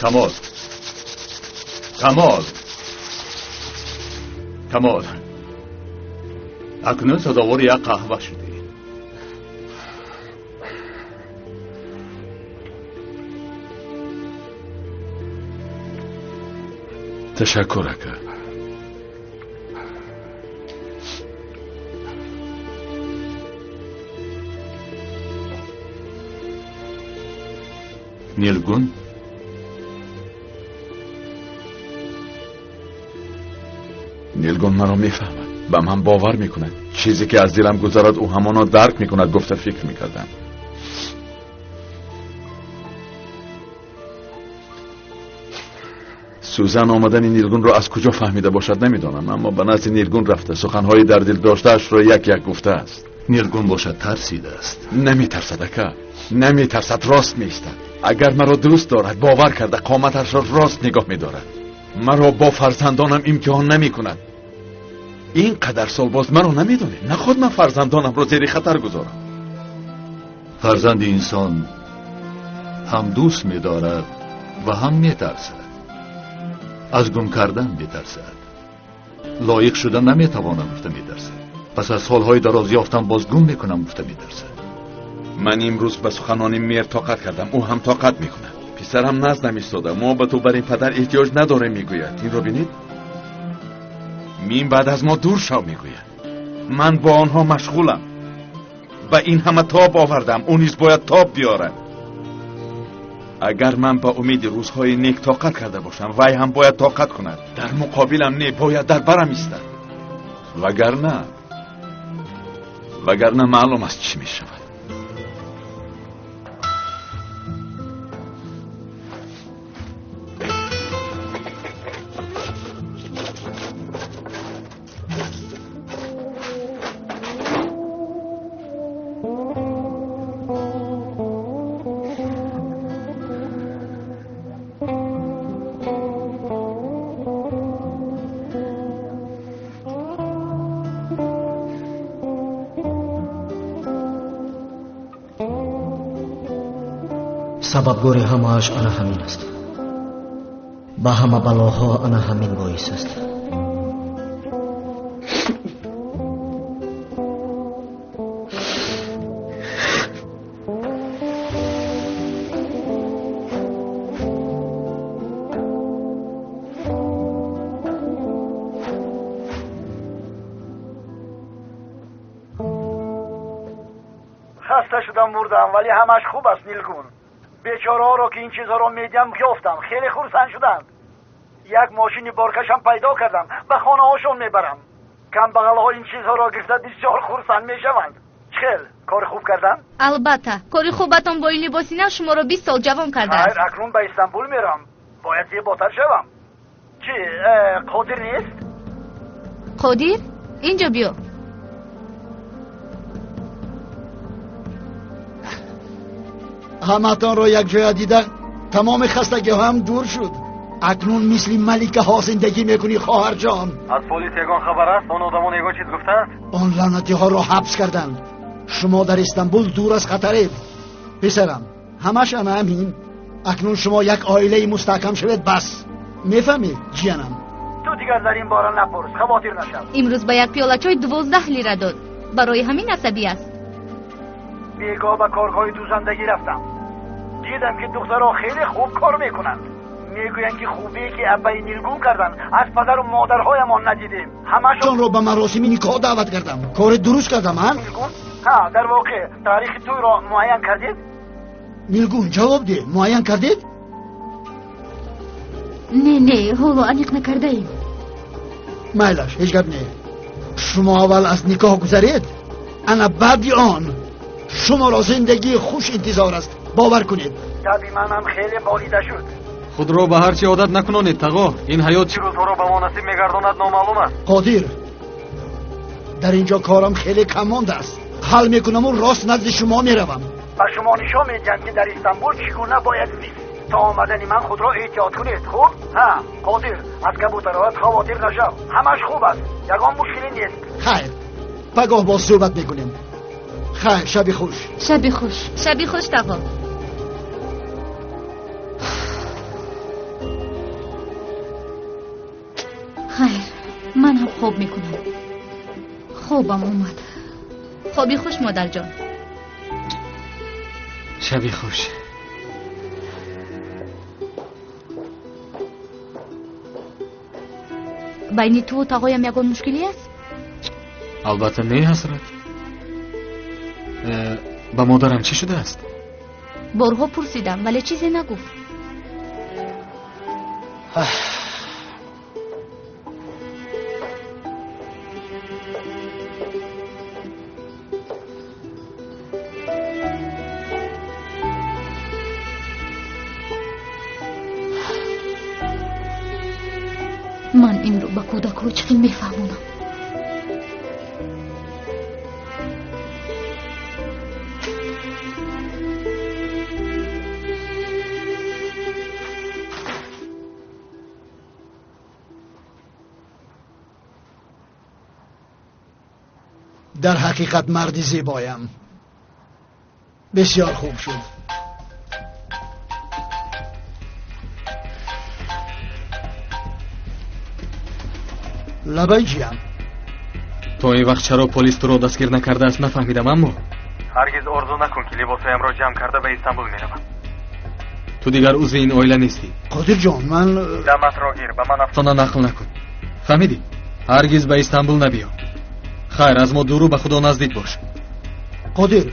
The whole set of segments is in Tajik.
Камол, Камол, Камол, акнун сазовори як қаҳва шудӣ. Ташаккур, ака. Нилгун, Нилгун маро мефаҳмад, ба ман бовар мекунад. Чизе ки аз дилам гузарад, ӯ ҳамоно дарк мекунад, гуфта фикр мекардам. Сӯзан омадани Нилгунро аз куҷо фаҳмида бошад намедонам, аммо ба назди Нилгун рафта суханҳои дар дил доштаашро як як гуфтааст. Нилгун бошад тарсидааст. Наметарсад, ака, наметарсад, рост меистад. Агар маро дӯст дорад, бовар карда қоматашро рост нигоҳ медорад. Маро бо фарзандонам имтиҳон намекунад. Ин қадар сол боз маро намедонед. Наход ман фарзандонамро зери хатар гузорам. Фарзанди инсон ҳам дӯст медорад ва ҳам метарсад. Аз гум кардан метарсад. Лоиқ шуда наметавонам гуфта метарсад. Пас аз солҳои дароз ёфтам боз гум мекунам гуфта метарсад. Ман имрӯз ба суханони мер тоқат кардам, ӯ ҳам тоқат мекунад. Писарам наздам истода, мо ба ту бар ин падар эҳтиёҷ надорем мегӯяд. Инро бинед. Мин баъд аз мо дур шав мегӯяд. Ман бо онҳо машғулам. Ба ин ҳама тоб овардам, ӯ низ бояд тоб биёрад. Агар ман ба умеди рӯзҳои нек тоқат карда бошам, вай ҳам бояд тоқат кунад. Дар муқобилам не, бояд дар барам истад. Вагарна маълум аст чӣ мешавад. Сабабгори ҳамааш ана ҳамин аст. Ба ҳама балоҳо ана ҳамин боис аст. Хаста шудам, мурдам, вале ҳамаш хуб аст, Нилгун. Бечораҳоро ки ин чизҳоро медиҳам ёфтам, хеле хурсанд шуданд. Як мошини боркашам пайдо кардам, ба хонаҳошон мебарам. Камбағалҳо ин чизҳоро гирифта бисёр хурсанд мешаванд. Чхел, кори хуб кардам? Албатта, кори хубатон бо ин либоси нав шуморо 20 сол ҷавон кардааст. Хайр, акнун ба Истанбул мерам. Бояд зеботар шавам. Чӣ, Қодир нест? Қодир, инҷо биё. Ҳаматонро якҷоя дида тамоми хастагиҳоям дур шуд. Акнун мисли маликаҳо зиндагӣ мекунӣ, хоҳарҷон. Аз полис ягон хабар аст? Он одамон ягон чиз гуфтаанд? Он лаънатиҳоро ҳабс карданд. Шумо дар Истанбул дур аз хатаред. Писарам, ҳамаш ана ҳамин. Акнун шумо як оилаи мустаҳкам шавед, бас. Мефаҳмед, ҷиянам? Ту дигар дар ин бора напурс, хавотир нашав. Имрӯз ба як пиёла чой 12 лира дод. Барои ҳамин асабӣ аст. Бегоҳ ба коргоҳи дӯзандагӣ рафтам. Дидам ки духтарҳо хеле хуб кор мекунанд. Мегӯянд ки хубие ки аббаи Нилгун карданд аз падару модарҳоямон надидем. Ҳамашонро ба маросими никоҳ даъват кардам. Кори дуруст кардам, ҳа? Нилгун? Ҳа, дар воқеъ таърихи тӯйро муайян кардед? Нилгун, ҷавоб деҳ, муайян кардед? Не, не, ҳоло аниқ накардаем. Майлаш, ҳеҷ гап не. Шумо аввал аз никоҳ гузаред, ана баъди он шуморо зиндагии хуш интизор аст. Бовар кунед. Таби манам хеле болида шуд. Худро ба ҳар чи одат накунонед, тағо. Ин ҳаёт чӣ рӯзҳоро ба мо насиб мегардонад номаълум аст. Қодир, дар инҷо корам хеле кам мондааст. Ҳал мекунаму рост назди шумо меравам. Ба шумо нишон медиҳам ки дар Истанбул чӣ гуна бояд зист. То омадани ман худро эҳтиёт кунед, хуб? Ҳа, Қодир, аз кабутарҳоят хавотир нашав. Ҳамаш хуб аст, ягон мушкиле нест. Хайр, пагоҳ боз суҳбат мекунем. Хайр, шаби хуш. Шаби хуш. Шаби хуш, тағо. Хайр, ман ҳам хоб мекунам. Хобам омад. Хоби хуш, модарҷон. Шаби хуш. Байни туву тағоям ягон мушкилӣ аст? Албатта не, Ҳасрат. Ба модарам чӣ шудааст? Борҳо пурсидам, вале чизе нагуфт. Ман инро ба кӯдакҳо чӣ хел мефаҳмонам? Дар ҳақиқат марди зебоям. Бисёр хуб шуд. Лабай ҷиям. То ин вақт чаро полис туро дастгир накардааст нафаҳмидам, аммо ҳаргиз орзу накун, ки либосҳоямро ҷамъ карда ба Истанбул меравам. Ту дигар узви ин оила нестӣ. Қодирҷон, ман даматро гир, ба ман афсона нақл накун. Фаҳмидӣ? Ҳаргиз ба Истанбул набиё. Хайр, аз мо дуру ба Худо наздик бош. Қодир,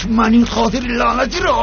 ман ин Қодири лаънатиро